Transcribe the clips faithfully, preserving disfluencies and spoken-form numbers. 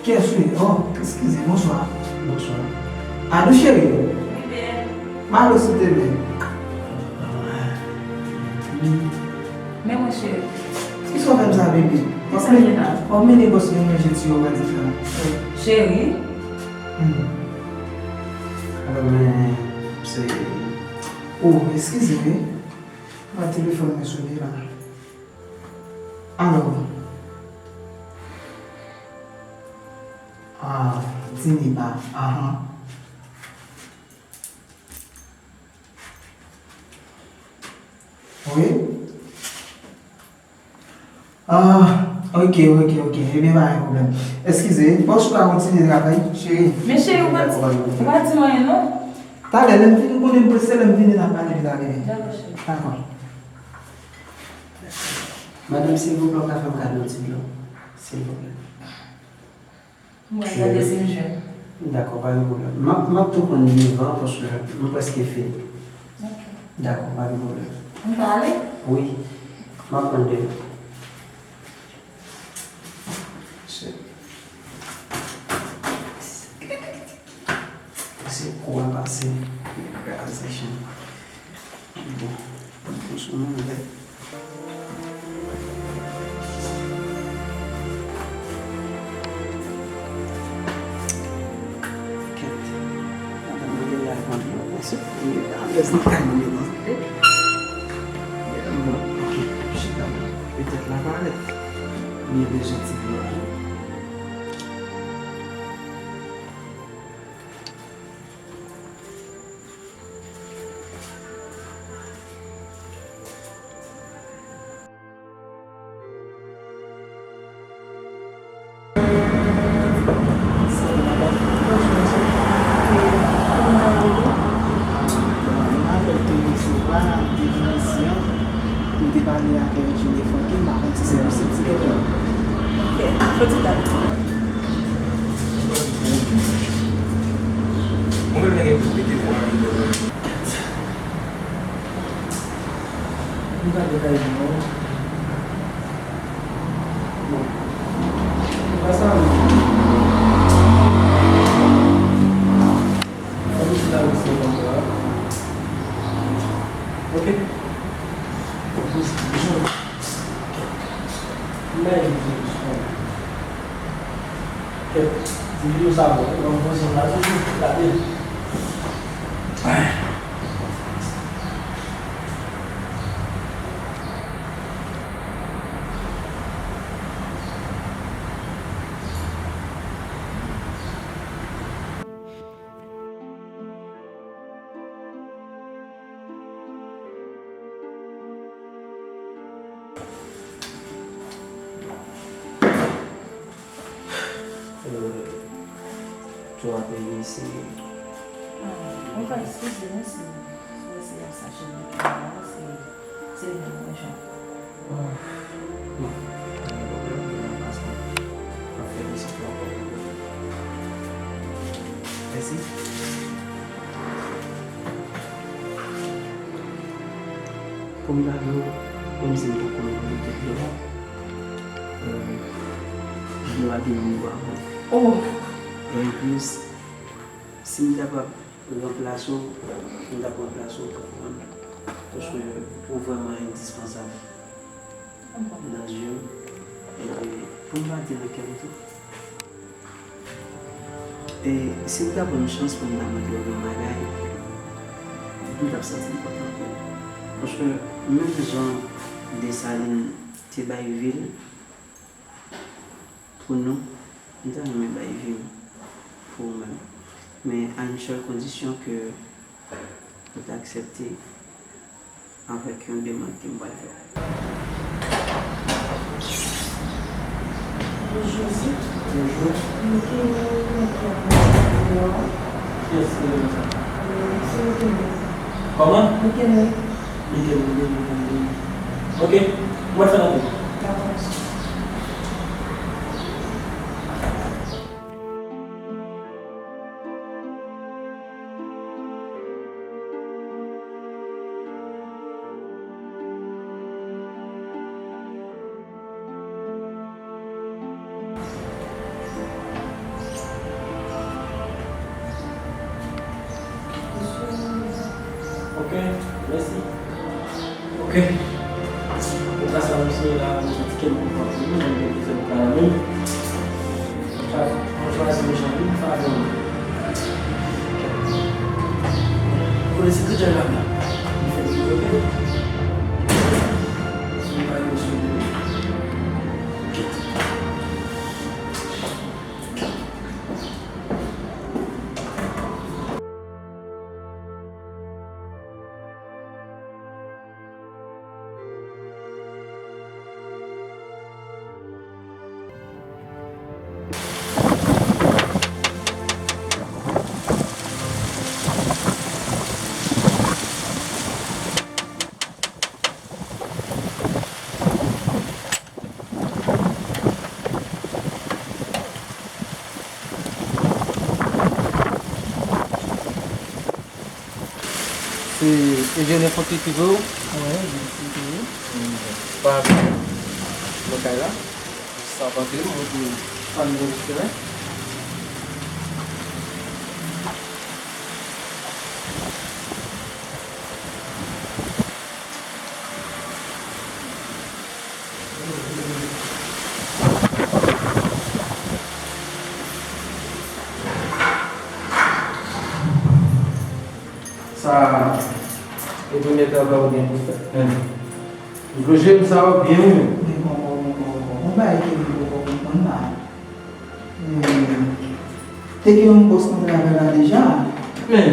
Kiyès ou ye? Oh, eskize, bonswa. Bonswa. Alo, cheri. Wi, bebe. M ap sou te men. Men mwen, cheri. Kisa w fè m sa, bebe? Kisa w fè la? W ap mennen bòs vin manje ti yo, w a di sa. Cheri. Hmm. Alò, men, se... Oh, eskize, wi. Mwen, telefòn mwen sone la. Alò. Ah, Dini pa. Ahan. Wi? Ah, ok, ok, ok. Ebyen, pa gen pwoblèm. Eskize, bòs ou ka kontinye travay, cheri? Men cheri, ou pa di, ou pa di m anyen, non? Talè, lè m vini, ou konnen m prese, lè m vini, n a pale de la, bebe. Dakò, cheri. Dakò. Madanm, silvouplè, ou ka fè m kado yon ti dlo? Silvouplè. Mwen gade si m jwenn. Dakò, pa gen pwoblèm. M ap, m ap tou pran devan paske m prèske fini. Ok. Dakò, pa gen pwoblèm. M ka ale? Wi. M ap pran devan. Se, se kou a pase. Kraze chen. Bon, bon, sou mwen, men. Kèt. Madanm nan gen laj mande yon konsèy. Li pa alèz nan kay mwen menm. Ok, chita. Petèt l ap parèt. Li bezwen ti dlo a. Mwen te pale ak enjenyè Franklin, m pa konn si se posib, si te bon. Ok, jodi dat. Mwen menm, nèg yo mete vwa m. M pa gen kay non. Bon. M pa sa non. Fò m chita nan se kontra. Ok. M bay li jis. Kèt, di li yo sa bon, nan pozisyon sa, se jis gade. Euh, twa peyi se... Ah, ou ka eskize m, si, si w ap chache nan kay la, se, se li menm mwen jwenn. Ah, non, pa gen pwoblèm, pa gen pwoblèm, paske m ap fè reset la ankò pou ou. Mèsi. Pou m ta di w, menm si m poko nan kèk dlo a, euh, dlo a gen yon nivo avan. Oh! E anplis, si m kapab ranplase w, m t ap ranplase w, ou konprann? Paske ou vrèman endispansab nan zye m. Epi, pou m pa di nan kè m tou. E si m ta ban m chans pou m ta montre w yon bagay, m t ap santi m kontan anpil. Paske menm jan Desalin te bay vi l pou nou, m ta renmen bay vi m pou ou menm. Men à une seule condition, ke ou ta aksepte avèk yon demann ke m pral fè. Bonjou, mesye. Bonjou. M gen yon nèg ki ap mande pou mwen. Kiyès ki rele sa? Euh, se Mikenè. Kòman? Mikenè. Mikenè, Mikenè, Mikenè. Ok, mwen fè l antre. Dakò, mesye. Mèsi. Ok. Pou ka sa, m siyen la, m soti ke m konprann pou nou, men m bezwen pou ka la menm. Sa, mwen chwazi mechan, wi, m pa vle. Kote sekretè la, la? M fè li kote. Si m pa yon sou li. Ok. Se enjenyè Francky ki voye w? Wi, se li. Pa mwen kay la. Sa pa antre, mwen pou fann mwen fè. Sa e premye travay ou gen pou fè. Vle jwenn sa w byen wi. Men bon, bon, bon, bon, bon, bon, bagay ke m poko konprann la. Hmm. Te gen yon bòs nan travay la deja. Men,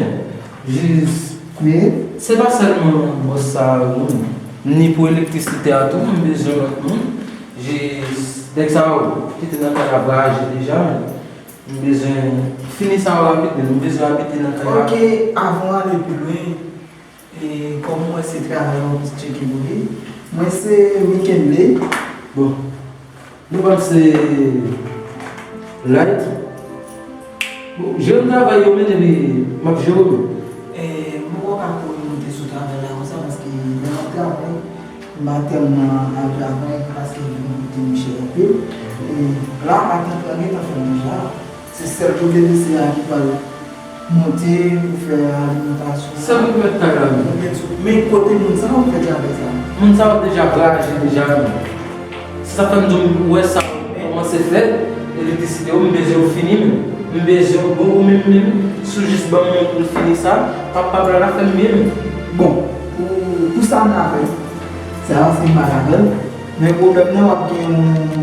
jis, men se pa sèlman bòs sa a non. Ni pou elektrisite a tou, m bezwen lòt moun. Jis, nèg sa yo ki te nan kay la vwayaje deja, men m bezwen fini sa yo rapid, men m bezwen abite nan kay la. Ok, avan w ale pi lwen, e, kòm mwen se travay office tcheke pou li, mwen se Mickenley. Bon, nou pa se Light. Bon, jere travay yo, men, epi m ap jere w. E, m poko ka kouri monte sou travay la konsa, paske lè m ap travay, m pa tèlman al travay, paske li vin koute m chè anpil. E, la, atant lan gentan fè deja. Se sèl kote mesye a ki pral monte pou fè alimantasyon. Sèl pou mèt kay la menm. Men kote moun sa yo fè travay sa? Moun sa yo deja vwayaje deja menm. Se sa fè m di w, m wè sa kòmanse fèt, elektrisite yo, m bezwen yo fini menm. M bezwen yo, bon, ou menm menm, si w jis ban m yon kou l fini sa, pap pap la, l ap fè m byen menm. Bon, pou, pou sa m ta fè, se avanse m pale avè l. Men pwoblèm nan, w ap gen yon,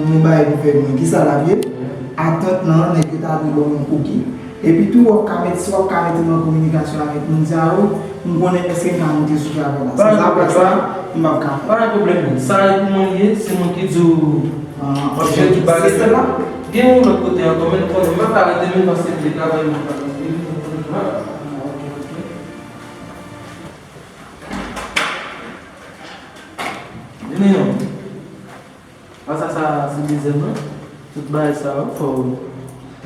yon bagay pou fè mwen. Kisa l ap ye? Atant lan, nèg yo ta dwe ban m yon kouki. Epi tou, w ap ka met, si w ap ka mete m an kominikasyon avèk moun sa yo, m konnen èske m ka monte sou travay la. Sanzave sa, m p ap ka fè. Pa gen pwoblèm, non. Sa e pou mwen li ye, se mwen ki di w, ah, ok, jere tout bagay yo. Gen yon lòt kote ankò, men konnen m pa ka rete menm paske m te travay, m pa ka rete menm. Ah, ok, ok. Vini non. Pase sa, se dezyèm nan. Tout bagay sa yo, fò w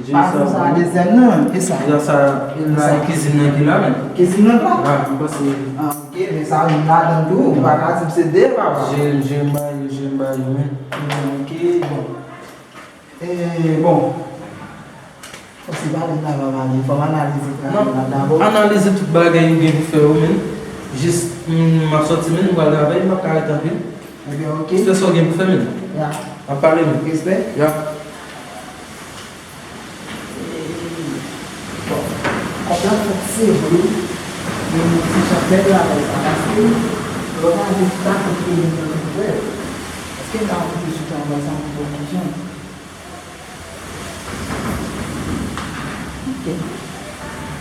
jere sa. Pase sa, dezyèm nan, e sa? Deja sa, e la, kizin nan ki la menm. Kizin nan la? La, m panse. Ah, ok, men sa youn ladan tou, ou pa ka di m se de, papa. Jere, jere m ba yo, jere m ba yo, men. Ok, bon. E, bon. Fò se pale m la, pa pale. Fò m analize travay la dabò. Analize tout bagay ou gen pou fè yo, men. Jis, m, m ap sòti, men, m pral travay, m ap ka rete anpil. Ebyen, ok. Fè sa w gen pou fè, men. Ya. N ap pale, men. Respè. Ya. Bon, kòb la fòk sere, men se jan fè travay sa, paske lè w gade pa tout peyi nan menm frè. Èske m ka konte sou travay sa pou bon kijan? Ok.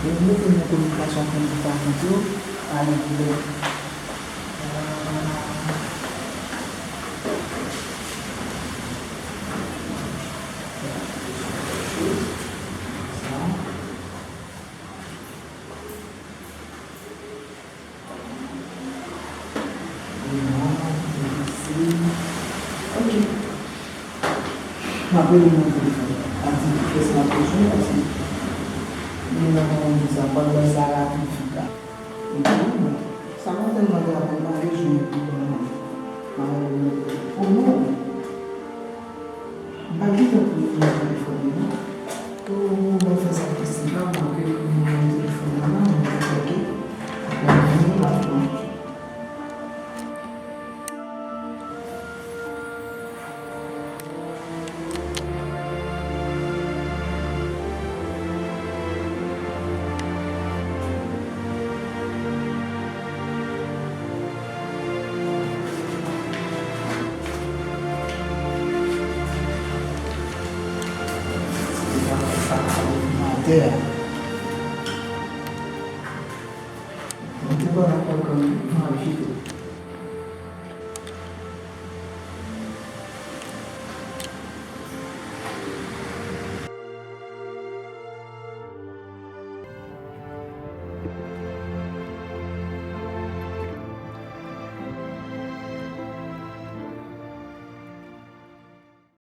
Ou mete nan kominikasyon avèk depaman yo, pa gen pwoblèm. Ok. M ap rele nan telefòn. Ap di ki pyès m ap bezwen, paske moun nan pa konn ki sa, m pral bay sa rapid, fika. Epi, bon, sa pa tèlman grav, men m pa bezwen pou mwen. M ap rele nan telefòn. Oh non! M pa gentan pran nimewo telefòn li non. Ou mwen fè sa posib la, m ap ekri nimewo telefòn nan la, mwen fè ke apre m vini, m ap pran. Atè a. Mwen te pral lakòl kanmenm, m al jete